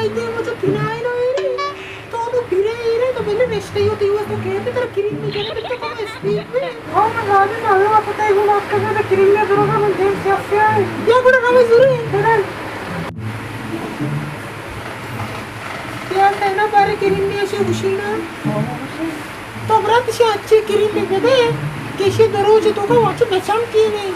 دیم ءَ چہ تنائے نہ ایرے، تو نوں پیرے ایرے، تو بلے رشتہ یو تئی واسطہ کیت، ترا کریم بجنے، تو کم اسپیڈ بے۔ ہاں، من لازم آیا واسطہ تئی گوں بات کرنا، تو کریم نے دروگا من دیم سیاہ سیاہ ہے۔ بیا گڑا روے زورے۔ بڑا۔ بیا تینا بارے کریم نے ایشی گوشی نا۔ تو برات ایشی اچھے کریم نے بدے، کہ ایشی دروج تو کا واچو بچم کی نہیں۔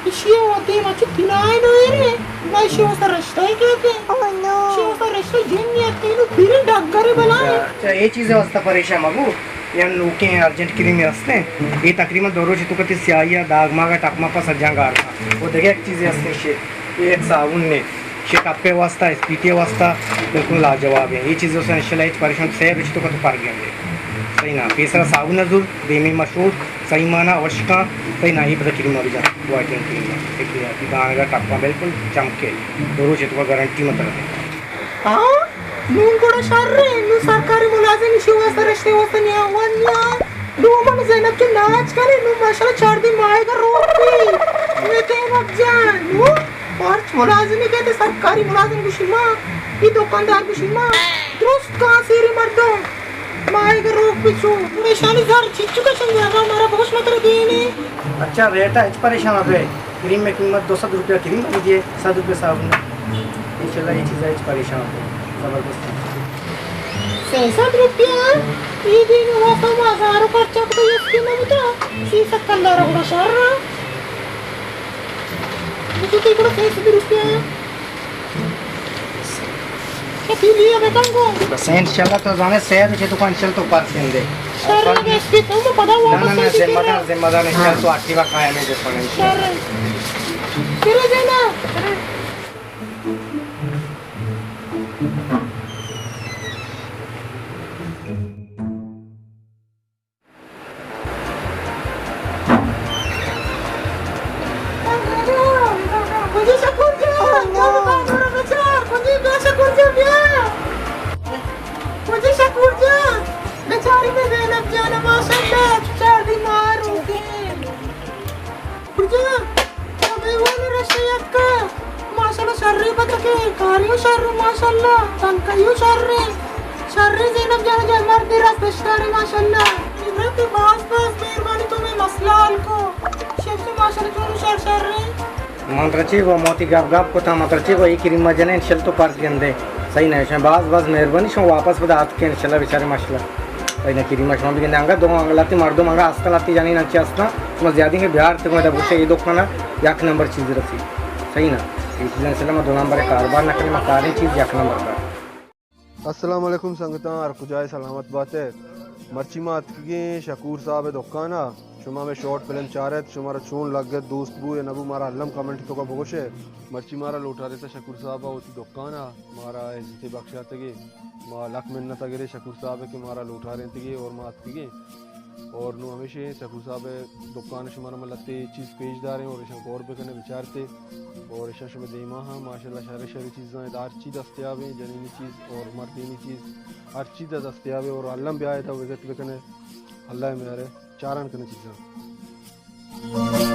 ایشی ءَ وتی مچ تنائے نہ ایرے، ما ایشی واسطہ رشتہ ءَ کیت۔ او نو۔ ایشی واسطہ رشتہ جن نیت کہ نوں پیریں ڈگرے بلائیں۔ اچھا، اے چیز ءِ واسطہ پریشان مبو۔ یا نوکیں ارجنٹ کریم ہستیں۔ اے تقریباً دو روچ تو کتی سیاہی ءَ داغ ماغ ءَ ٹپ ماں پس سجاں گار کن۔ وہ دگہ یک چیزے ہستیں شے۔ اے یک صابون نے۔ شے ٹپ ءِ واسطہ، اسپیتی ءِ واسطہ بالکل لاجواب ہے۔ اے چیز ءِ واسطہ انشاءاللہ ہچ پریشان، سہ روچ تو کت پر گندے۔ صحیح نا، پیسرا صابون ءَ زور، دیمی مشہور۔ صحیح مانا وشکاں، صحیح نا، اے پدا کریم ءَ بجا، وائٹنگ کریم ءَ، اے کریم ءَ، دانگ ءَ ٹپاں بالکل چمکے، دو روچ ءَ تو گارنٹی مطلب۔ ہاں، نوں گڑا شر ایں، نوں سرکاری ملازم ایشی واسطہ رشتے واسطہ نیا ون نیا، نوں من زینب کہ ناچ کرے، نوں ماشاءاللہ چار دن ماہیگ ءَ روک بی، اے زینب جان، نوں ہرچ ملازمے کہ سرکاری ملازم گوشی ما، اے دکاندار گوشی ما، درست کان سیری مردم۔ ماہیگ ءَ روک بچو۔ ایشانی زر چچو کشن گیا، مارا بگوش متر دینے۔ اچھا، ریٹ ءَ ہچ پریشان مبے۔ کریم ءِ قیمت دو سد روپیہ کریم ءَ دیے، سد روپیہ صابون۔ انشاءاللہ اے چیز ءَ ہچ پریشان مبے۔ زبردست۔ سئے سد روپیہ؟ اے دین واسطہ ما ہزارو خرچہ کتا، یک دن نہ بوتا۔ سئے سد کندارا گڑا شر۔ بچو تئی گڑا سئے سد روپیہ۔ بس انشاءاللہ تو زانے سیر چہ تو انشاءاللہ تو پرس گندے۔ شر بس بھی تو میں پدا نہ، نہ، واپس نہ، ذمہ دار، ذمہ دار انشاءاللہ تو آٹی وا کھایا میں دے پڑے انشاءاللہ۔ شر۔ تیرے جانا۔ کجی شکور جان، بیا، بیا، بیا، بیا، بیا، بیا۔ کجی شکور جان، بیا۔ کجی شکور جان، بیچاری میں زینب جان، ماشاءاللہ، چار دن مارو۔ شکور جان، تو میوان رشتے یتکا۔ ماشاءاللہ شرے بچکے، کاریو شر، ماشاءاللہ، تنکئیو شرے۔ شرے زینب جان جان، مردے راست دشتارے، ماشاءاللہ۔ عبرت باز باز مہربانی تو میں مسئلہ حل کو۔ شیخ تو ماشاءاللہ چون شر شرے۔ من ترچی گو موتی گپ گپ کو تا، من ترچی گو اے کریمہ جنے انشاءاللہ تو پرس گندے۔ صحیح نہ شما باز باز مہربانی، شما واپس بدا آتکے انشاءاللہ بیچارے ماشاءاللہ۔ صحیح نہ کریمہ شما بگندے انگا دو انگلاتی مردم انگا ہستن لاتی جنین انچی ہستن۔ شما زیادی کہ بیار تے گوشے اے دکان یک نمبر چیز رسی۔ صحیح نا؟ اے چیز انشاءاللہ ما دو نمبر کاروبار نہ کنی، ما کاریں چیز یک نمبر کار۔ السلام علیکم سنگتاں، ہر کجائے سلامت باتے۔ مرچی ما اتکگیں شکور صاحب دکان ء۔ شما میں شارٹ فلم چارت، شما را چون لگت، دوست بو یا نبو، مارا الم کمنٹ تو کا بگوشے۔ مرچی مارا لوٹارے تا شکور صاحب وتی دکان ء، مارا عزت بخشاتگے۔ ما لک منت گرے شکور صاحب کہ مارا لوٹارینتگے اور ما اتکگیں۔ اور نوں ہمیشہ شکور صاحب ء دکان ء شمارا ما لتے چیز پیش داریں اور اشاں غور بکنے بچارتے اور اشاں شمے دیما ہاں ماشاءاللہ شر شر چیزاں ادا ہر چی دستیاب ہیں، جنینی چیز اور مردینی چیز ہر چیز دستیاب ہے اور الم بیا ادا وزٹ بکنے، اللہ میارے چاران کنے چیزاں۔